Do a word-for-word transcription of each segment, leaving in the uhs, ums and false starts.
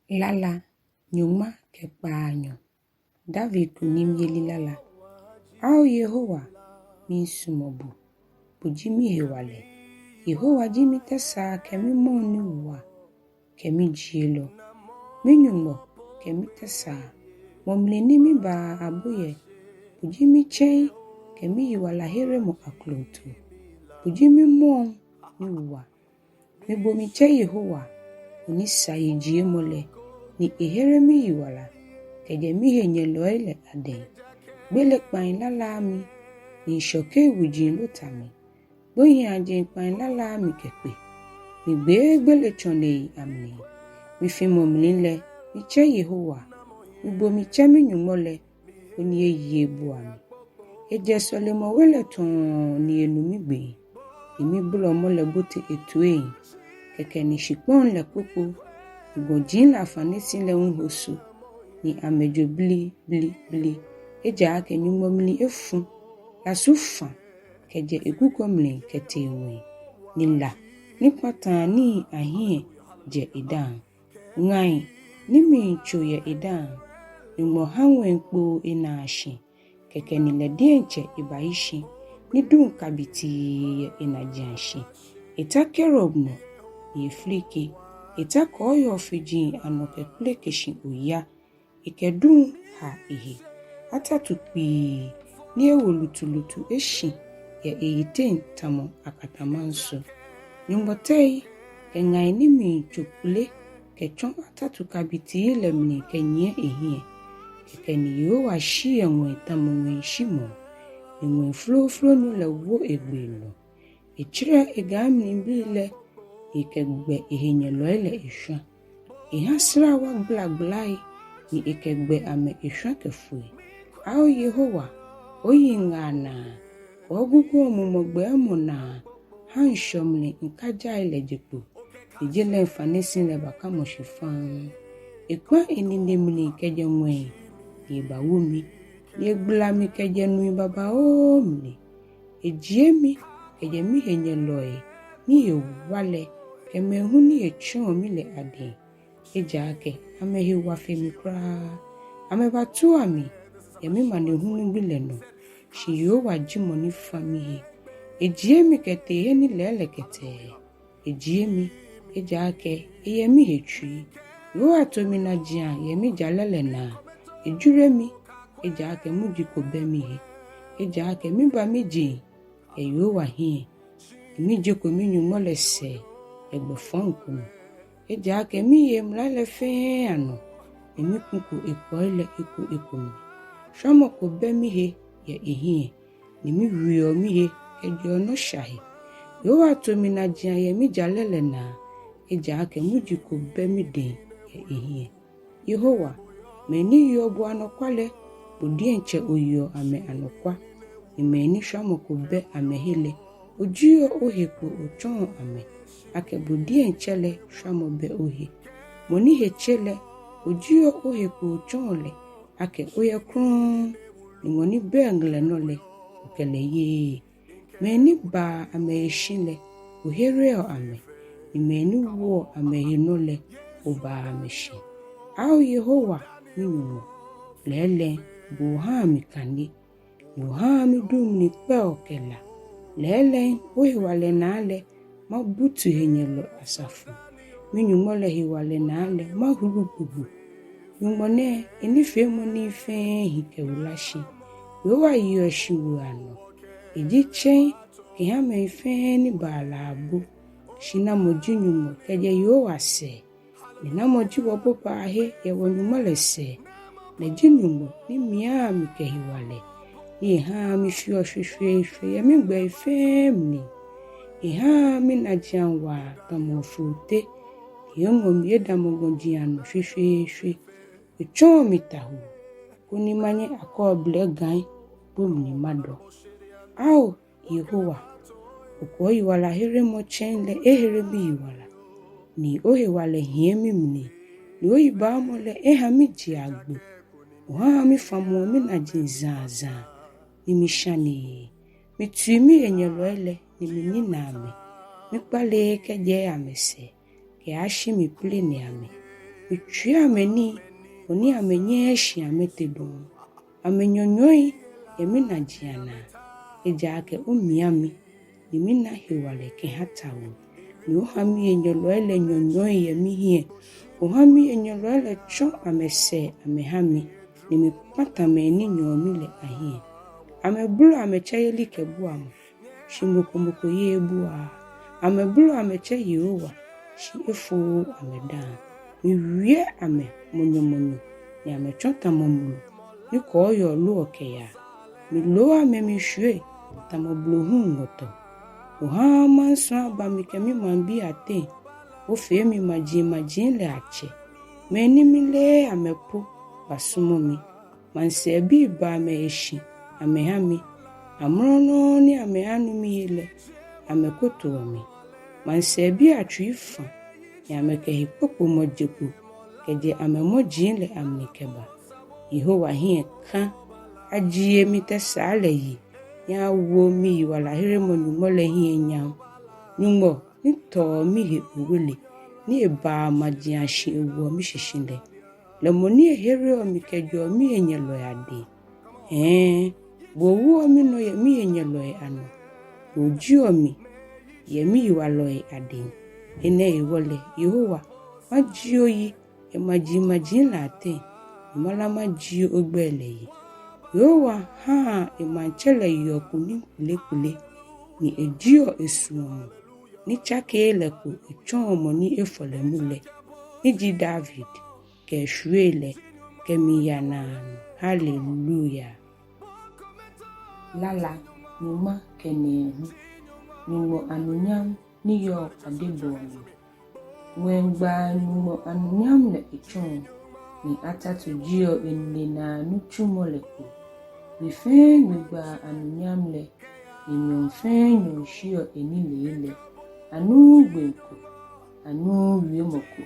Lala nyɔŋma kɛ kpaanyɔ. David kunimyeli lala. Ao Yehowa, miisumɔ bo, bo ji mihewalɛ. Yehowa ji mitɛsaa kɛ mimɔɔ ni wa kɛ mijielɔ. Mi-Nyɔŋmɔ kɛ mitɛsaa, mɔ mli ni mibaa abo yɛ. Bo ji mitsɛŋ kɛ miyiwalaheremɔ akloto. Bo ji mimɔɔ ni wa. Mibo mitsɛ Yehowa, mɔ ni sa yijiemɔ lɛ, ni ehere miyiwala kɛjɛ mihenyɛlɔi lɛ adɛŋ. Gbele kpãi lalaa mi, ni ŋshɔkei wuji lota mi. Gbohii ajeŋ kpãi lalaa mi kɛkpe. Migbee gbele tsɔnei amli. Mifimɔ mli lɛ, mitsɛ Yehowa. Mibo mitsɛ mi-Nyɔŋmɔ lɛ, koni eye ebua mi. Ejɛ sɔlemɔwe lɛ tɔɔŋ ni enu migbee, ni mibolɔmɔ lɛ bote etoiŋ. Kɛkɛ ni shikpɔŋ lɛ kpokpo, ni gɔji lɛ afaneshi lɛ hu hoso, ni amɛjo bliblibli. Ejaakɛ Nyɔŋmɔ mli efu, lasu fã kɛjɛ egugɔ mli kɛtee ŋwɛi, ni la ni kpataa nii ahiɛ jɛ edaaŋ. Ŋai ni miitso yɛ edaaŋ. Nyɔŋmɔ ha ŋwɛi kpoo enaa shi. Kɛkɛ ni lɛ diɛŋtsɛ ebayi shi, ni duŋ kabitii yɛ enajiaŋshi. Eta kerub nɔ, ni efiliki. Eta kɔɔyɔɔ fiji anɔ kɛkpeleke shi oya. Ekɛ duŋ ha ehe. Atatu kpii ni ewo lutulutu eshi yɛ eyiteŋ tamɔ akatamanso. Nyɔŋmɔ tɛi kɛ ŋai ni miitso kpele kɛtsɔ atatu kabitii lɛ mli kɛnyiɛ ehiɛ. Kɛkɛ ni Yehowa shi yɛ ŋwɛi tamɔ ŋwɛi shimɔ, ni ŋwɛi flooflonyo lɛ wo egbee nɔ. Etsirɛ egai mli bii lɛ, ni ekɛgbɛ ehenyɛlɔi lɛ eshwa. Eha srawa gblagblae, ni ekɛgbɛ amɛ eshwa kɛfoi. Ao Yehowa, oyiŋaa naa, kɛ ogugɔŋ mumɔ gbɛɛmɔ naa, ha ŋshɔ mli ŋkajai lɛ je kpo, ni je lɛ afaneshi lɛ bakamɔ shi faŋŋ. Ekpa enine mli kɛjɛ ŋwɛi, ni ebawo mi, ni egbala mi kɛjɛ nui babaoo mli. Ejie mi kɛjɛ mihenyɛlɔi ni he wa lɛ, kɛ mɛi hu ni he tsɛɔ mi lɛ adɛŋ. Ejaakɛ amɛhe wa fe mi kwraa. Amɛbatua mi yɛ mimanehulu gbi lɛ nɔ. Shi Yehowa ji mɔ ni fã mihe. Ejie mi kɛtee he ni lɛɛlɛŋ kɛtee. Ejie mi, ejaakɛ eyɛ mihe tsui. Yehowa to mi najiaŋ yɛ mijalɛ lɛ naa. Ejuro mi, ejaakɛ muji ko bɛ mihe. Ejaakɛ miba mijeŋ yɛ Yehowa hiɛ, ni mijeko mi-Nyɔŋmɔ lɛ sɛɛ yɛ gbɛ fɔŋ ko nɔ. Ejaakɛ miye emlai lɛ fɛɛ anɔ, ni mikuko ekpɔi lɛ eko eko mli. Shwamɔ ko bɛ mihe yɛ ehiɛ, ni miwiɔ mihe kɛjɛɔ nɔsha he. Yehowa to mi najiaŋ yɛ mijalɛ lɛ naa, ejaakɛ muji ko bɛ midɛŋ yɛ ehiɛ. Yehowa, mɛi ni yeɔ bo anɔkwa lɛ, bo diɛŋtsɛ oyeɔ amɛ anɔkwa, ni mɛi ni shwamɔ ko bɛ amɛhe lɛ, ojieɔ ohe kpo otsɔɔ amɛ, akɛ bo diɛŋtsɛ lɛ shwamɔ bɛ ohe. Mɔ ni he tse lɛ, ojieɔ ohe kpo otsɔɔ lɛ, akɛ oyɛ krɔŋŋ, ni mɔ ni bɛ ŋlɛnɔ lɛ, okɛ lɛ yeee. Mɛi ni baa amɛhe shi lɛ, ohereɔ amɛ, ni mɛi ni woɔ amɛhe nɔ lɛ, obaa amɛ shi. Ao Yehowa, mi-Nyɔŋmɔ, lɛɛlɛŋ bo ohaa mikane, ni ohaa miduŋ mli kpɛɔ kɛ la. Lɛɛlɛŋ ohewalɛ naa lɛ, mabutu henyɛlɔ asafo. Mi-Nyɔŋmɔ lɛ hewalɛ naa lɛ, mahuru gbogbo. Nyɔŋmɔ nɛɛ, enifeemɔ nii fɛɛ hi kɛwula shi. Yehowa yeɔ shiwoo anɔ. Eji tsɛŋ kɛha mɛi fɛɛ ni baa lɛ abo. Shi namɔ ji Nyɔŋmɔ kɛjɛ Yehowa sɛɛ? Ni namɔ ji wɔbobaahe yɛ wɔ-Nyɔŋmɔ lɛ sɛɛ? Lɛ ji Nyɔŋmɔ ni miaa mi kɛ hewalɛ, ni ehaa mifeɔ shweshweeshwe yɛ migbɛi fɛɛ mli. Ehaa minajiaŋ waa tamɔ ofrote, ni eŋɔ mi edamɔ gɔji anɔ shweshweeshwe. Etsɔɔ mi tawuu, koni manyɛ akɔɔble gai gbo mli madɔ. Ao Yehowa, okɛ oyiwalaheremɔ tsɛŋ lɛ ehere miyiwala, ni ohewalɛ hiɛ mimli, ni oyibaamɔ lɛ eha mije agbo. Ohaa mifamɔɔ minaji zazaa, ni mishaneee. Mitui mihenyɛlɔi lɛ, ni minina amɛ. Mikpaleee kɛjɛɛɛ amɛsɛɛ kɛyashi miplenee amɛ. Mitsui amɛnii, bɔ ni amɛnyɛɛɛ shi amɛte dɔŋŋ. Amɛnyɔnyɔi yɛ minaji anaa. Ejaakɛ omia mi, ni mina hewalɛ kɛha tawuu. Ni oha mihenyɛlɔi lɛ nyɔnyɔi yɛ mihiɛ. Oha mihenyɛlɔi lɛ tsɔ amɛsɛɛ amɛha mi, ni mikpata mɛi ni nyɔɔ mi lɛ ahiɛ. Amɛbolɔ amɛtsɛ yelikɛbuamɔ, shi mɔ ko mɔ ko yeee ebuaa. Amɛbolɔ amɛtsɛ Yehowa, shi efooo amɛdaaŋ. Miwie amɛ mɔnyɔmɔnyɔ, ni amɛtsɔ tamɔ mlu ni kɔɔyɔɔ loɔ kɛyaa. Miloo amɛ mishwie tamɔ blohuŋ ŋɔtɔ. Ohaaa mansɔ aba mi kɛ mimaŋbii ateŋ. Ofee mi majimaji lɛ atsɛ. Mɛi ni mileee amɛ po basɔmɔ mi. Maŋsɛɛbii baa amɛhe shi amɛha mi. Amrɔ nɔŋŋ ni amɛaanu mihe lɛ, amɛkotoɔ mi. Maŋsɛɛbii atsui fã, ni amɛkɛ hekpokpomɔ je kpo kɛjɛ amɛmɔji lɛ amli kɛba. Yehowa hiɛ kã. Ajie mitɛsaa lɛ yi, ni awo miyiwalaheremɔ Nyɔŋmɔ lɛ hiɛ nyam. Nyɔŋmɔ ni tɔɔ mihe owele, ni ebaa maji ashi ewoɔ mishishi lɛ. Lɛ mɔ ni ehereɔ mi kɛjɛɔ mihenyɛlɔi adɛŋ. Hɛɛ, bo owoɔ minɔ yɛ mihenyɛlɔi anɔ. Bo ojieɔ mi yɛ miyiwalɔi adɛŋ. Enɛ hewɔ lɛ, Yehowa, majie oyi yɛ majimaji lɛ ateŋ, ni mala majie ogbɛi lɛ yi. Yehowa haa emaŋtsɛ lɛ yeɔ kunim kpelekpele, ni ejieɔ esuɔmɔ ni tsakeee lɛ kpo etsɔɔ mɔ ni efɔ lɛ mu lɛ, ni ji David, kɛ eshwiei lɛ, kɛmiiya naanɔ. Haleluya. Lala nyɔŋma kɛ nɛɛhu. Nyɔŋmɔ anunyam ni yɔɔ kwadebɔɔ mli. Ŋwɛi gbaa Nyɔŋmɔ anunyam lɛ etsɔɔ, ni atatu jieɔ enine naa nitsumɔ lɛ kpo. Gbi fɛɛ gbi gbaa anunyam lɛ, ni nyɔɔŋ fɛɛ nyɔɔŋ shiɔ enilee lɛ. Anuuu gbee ko, anuuu wiemɔ ko,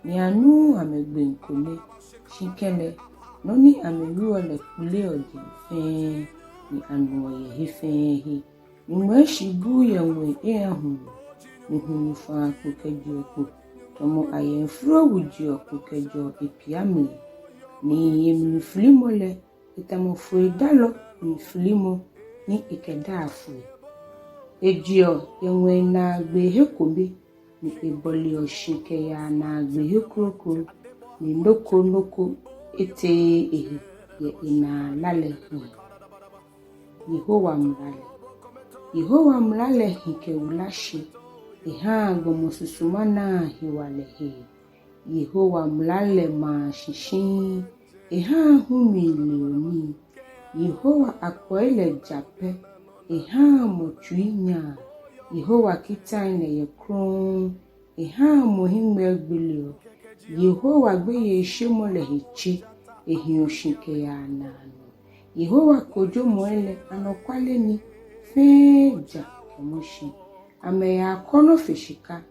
ni anuuu amɛgbee kome, shi kɛlɛ, nɔ ni amɛwieɔ lɛ kpeleɔ jeŋ fɛɛ, ni anuɔ yɛ he fɛɛ he. Nyɔŋmɔ eshi buu yɛ ŋwɛi eha hulu, ni hulu faa kpo kɛjeɔ kpo, tamɔ ayɛmforo wujeɔ kpo kɛjɛɔ epia mli. Ni emliflimɔ lɛ, etamɔ foidalɔ mliflimɔ ni ekɛdaa foi. Ejeɔ yɛ ŋwɛi naagbee he kome, ni ebɔleɔ shi kɛyaa naagbee he kroko, ni nɔ ko nɔ ko eteee ehe yɛ enaa la lɛ hiɛ. Yehowa mla lɛ. Yehowa mla lɛ hi kɛwula shi, ehaa gbɔmɔ susuma naa hewalɛ hee. Yehowa mla lɛ maa shi shiŋŋ, ehaa humii leɔ nii. Yehowa akpɔi lɛ ja pɛ, ehaa mɔ tsui nyaa. Yehowa kitai lɛ yɛ krɔŋŋ, ehaa mɔ hiŋmɛi gbeleɔ. Yehowa gbeyeishemɔ lɛ he tse, ehiɔ shi kɛyaa naanɔ. Yehowa kojomɔi lɛ anɔkwale ni, fɛɛ ja kɛmɔ shi. Amɛyaa akɔnɔ fe shika,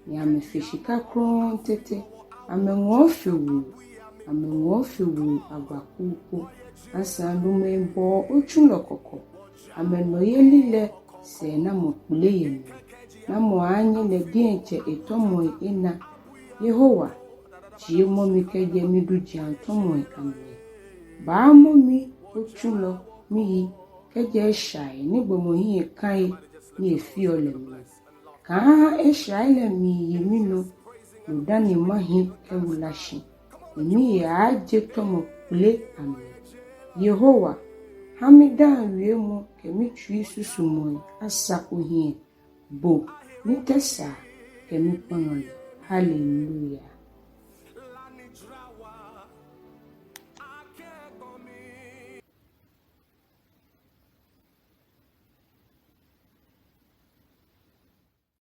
ni amɛfe shika krɔŋŋ tete. Amɛŋɔɔ fe woo, amɛŋɔɔ fe woo agbaku po. Asaŋ lumɛi bɔɔ otsulɔ kɔkɔ. Amɛnɔyeli lɛ sɛɛnamɔ kpele yɛ mli. Namɔ aaanyɛ lɛ diɛŋtsɛ etɔmɔi ena? Yehowa, jiemɔ mi kɛjɛ midujiaŋ tɔmɔi amli. Baamɔ mi otsulɔ, miyi, kɛjɛ eshai ni gbɔmɔ hiɛ ka he ni efeɔ lɛ mli. Kaaha eshai lɛ miiye minɔ, no dani mahi kɛwula shi, ni mihe aaaje tɔmɔ kpele amli. Yehowa, ha midaaŋ wiemɔ kɛ mitsui susumɔi asa ohiɛ, bo mitɛsaa kɛ mikpɔlɔ lɛ. Haleluya.